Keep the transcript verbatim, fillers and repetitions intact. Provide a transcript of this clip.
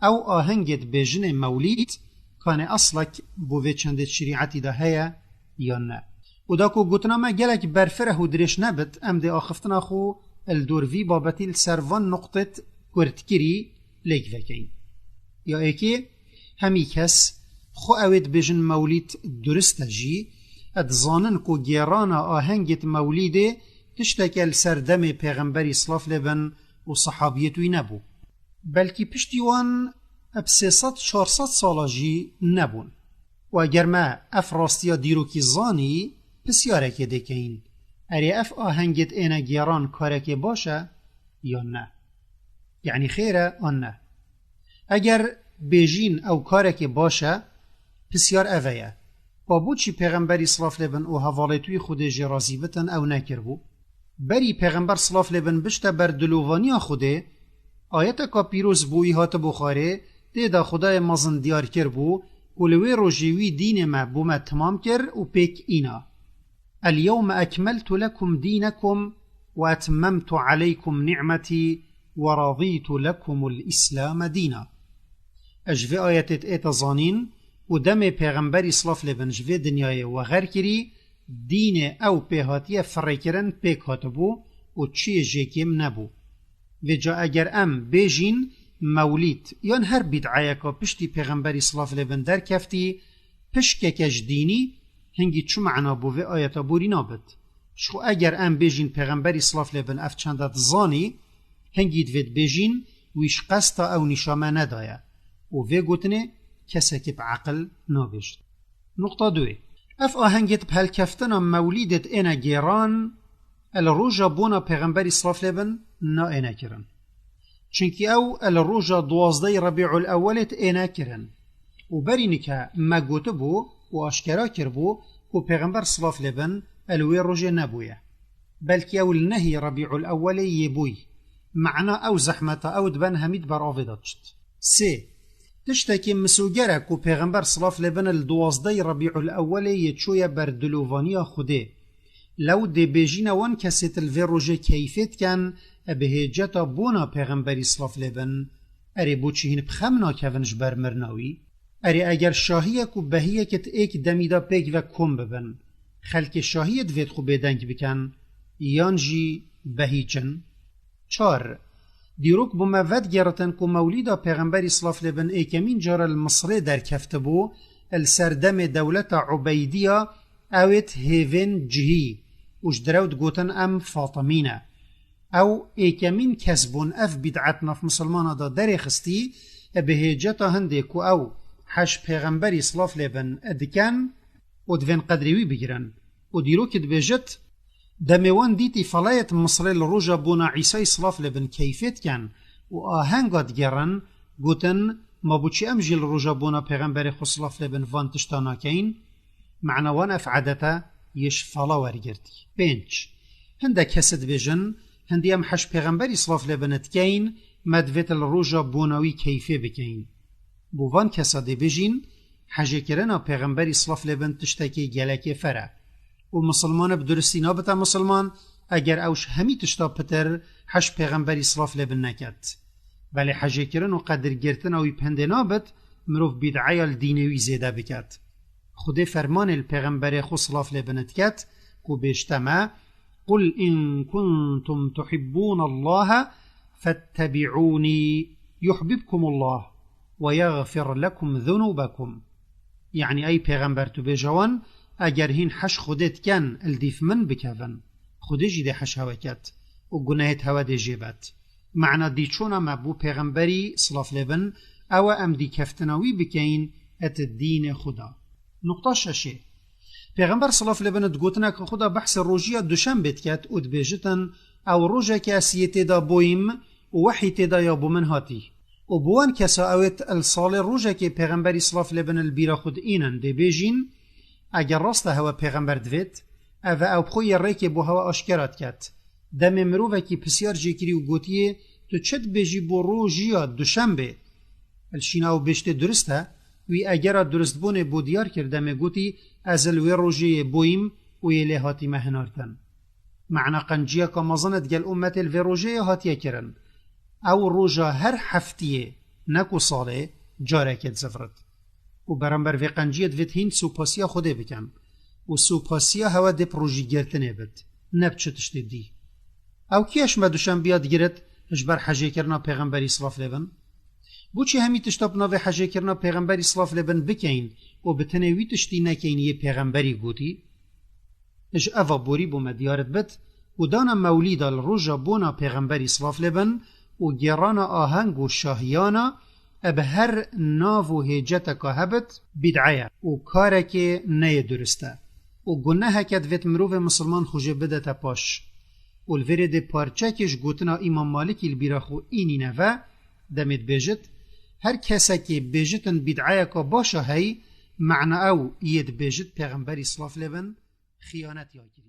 Ew ahengê dibêjinê mewlîd, kanê eslek bo vê çendê şerîetî de heye yan ne? Û da ku gotina me gelek berfireh û dirêj nebit, em dê axiftina xwe li dor vî babetî li ser van nuqtêt kurtkirî lêk vekeyin. Ya êkê, hemî kes xwe ewê dibêjin mewlîd durist e jî, dizanin ku gêrana ahengê mewlîdê tişteke li ser demê pêxemberî silav lê bin û sehabiyêt wî nebû. Belkî piştî wan bi sê sed çar sed sala jî nebûn. Û eger me ev rastiya dîrokî zanî, pisyareke dê keyin. Erê ev ahengê êne gêran karekê baş e yan ne? Yanî xêr e an ne? Eger bêjîn ew karekê baş e, pisyar ev e ye. Wa boçî pêxemberî silav lê bin û hevalêt wî Xwedê jê razî bitin ew nekiribû? Berî pêxember silav lê bin bişte ber dilovaniya Xwedê, ayeteka pîroz bo wî hatibû xwarê, tê de Xwedayê mezin diyar kiribû ku li wê rojê wî dînê me bo me timam kir û pêk îna. "El-yewme ekmeltu lekum dînekum we etmemtu aleykum ni'metî we radîtu lekumul Îslame dîna." Ez ji vê ayetê ête zanîn û demê pêxemberî silav lê bin ji vê dinyayê wexer kirî, dînê ew pê hatiye firêkirin pêk hatibû û çiyê jê kêm nebû. Vêca eger em bêjîn mewlîd yan her bîd'eyeka piştî pêxemberî silav lê bin derkeftî, pişkeke ji dînî, hingî çi mana bo vê ayeta borî nabit? Ji xwe eger em bêjîn pêxemberî silav lê bin ev çende dizanî, hingî divê dibêjîn wî ji qesta ew nîşa me nedaye û vê gotinê kesekî bi eqil nabêjit. Nuqta duyê. Ev ahengê bi helkeftina mewlîdê êne gêran, li roja bona pêxemberî silav lê bin naêne kirin. Çunkî ew li roja duwazdehê Rebî'ul Ewwelê êne kirin. Û berî nike me gotibû û aşkera kiribû ku pêxember silav lê bin li wê rojê nebûye. Belkî ew li nehî Rebî'ul Ewwelê yê bûy. Mana ew zehmeta ew diben hemî di ber avê de çit. Sê. Tiştekî misoger e ku pêxember silav lê bin li duwazdehê Rebî'ul Ewwelê yê çûye ber dilovaniya Xwedê. Lew dê bêjîne wan kesêt li vê rojê keyfê diken, e bi hêceta bona pêxemberî silav lê bin. Erê boçî hîn bi xem nakevin ji ber mirina wî? Erê eger şahiyek û behiyekê di êk demî de pêk ve kom bibin, xelkê şahiyê divêt xwe bêdeng bikin, yan jî behî çin? Çar. Dîrok bo me vedigêritin ku mewlîda pêxemberî silav lê bin êkemîn cara li Misirê derkeftibû, li ser demê dewleta Ubeydiya, ewêt hêvên cihî û ji direw digotin em Fatimî ne. Ew êkemîn kes bûn ev bîd'et nav misilmana de derêxistî, e bi hêceta hindê ku ew heş pêxemberî silav lê bin diken û divên qedrê wî bigirin. Û dîrokî dibêjit, demê wan dîtî felayêt Misirê li roja bona Îsayî silav lê bin keyfê diken û ahenga digerin, gotin, ma boçî em jî li roja bona pêxemberê xwe silav lê bin van tişta nakeyin? Mana wan ev edete yê ji fala wergirtî. Pênc. Hindek kesê dibêjin, hindî em heş pêxemberî silav lê bin dikeyin, me divêt li roja bona wî keyfê bikeyin. Bo van kesa dê bêjîn, hejêkirina pêxemberî silav lê bin tiştekî gelekê fer e. Û misilmane bi duristî nabite misilman, eger ew ji hemî tişta pitir heş pêxemberî silav lê bin neket. Belê hejêkirin û qedirgirtina wî pendê nabit, mirov bîd'eya li dînê wî zêde biket. Xwedê fermanê li pêxemberê xwe silav lê bin diket ku bêjte me, "Qul in kuntum tuhibbûnallaha fettebi'ûnî yuhbibkumullah we yexfir lekum zunûbekum." Yanî ey pêxember tu bêje wan, eger hîn heş Xwedê diken, li dîf min bikevin. Xwedê jî dê heş hewe ket û gunehêt hewe dê jê bet. Mana dîçûna me bo pêxemberî silav lê bin, ew e em dîkeftina wî bikeyin et dînê xwe de. Nuqta şeşê. Pêxember silav lê bin di gotineke xwe de behsê rojiya duşembê diket û dibêjitin, ew rojeke ez yê tê de boyîm û wehî tê de ya bo min hatî. Û bi wan kesa ewêt el salê rojekê pêxemberî silav lê bin li bîra xwe diînin dê bêjîn, eger rast e hewe pêxember divêt, ev e ew bi xwe yê rêkê bo hewe aşkera diket. Demê mirovekî pisyar jê kirî û gotiye, tu çi dibêjî bo rojiya duşembê? Li şîna ew bêjtê durist e, wî egera duristbûnê bo diyar kir demê gotî, ez li wê rojê yê boyîm û yê lê hatîme hinartin. Mana qenciyeka mezin e digel ummetê li vê rojê yê hatiye kirin. Ew roja her heftiyê Ne ku salê careke dizivirit. Û beramber vê qenciyê divêt hîn supasiya Xwedê bikin. Û supasiya hewe dê bi rojî girtinê bit, ne bi çi tiştê dî. Ew kî ye ji me duşembiya digirit ji ber hejêkirina Pêxemberî silav lê bin? Bo çi hemî tişta bi navê hejêkirina Pêxemberî silav lê bin bikeyin û bi tenê wî tiştî nekeyin yê Pêxemberî gotî? Ji eva borî bo me diyar dibit û dana mewlîda li roja bona Pêxemberî silav lê bin û gêrana aheng û şahiyana, e bi her nav û hêceteka hebit, bîd'e ye û karekê neyê durist e û guneheke divêt mirovê misilman xwe jê bidete paş. Û li vê rê dê parçekê ji gotina Îmam Malikî li bîra xwe înîne ve, demê dibêjit, her kesekê bêjitin bîd'eyeka baş a hey, mena ew yê dibêjit Pêxemberî silav lê bin xiyanet ya kiriye.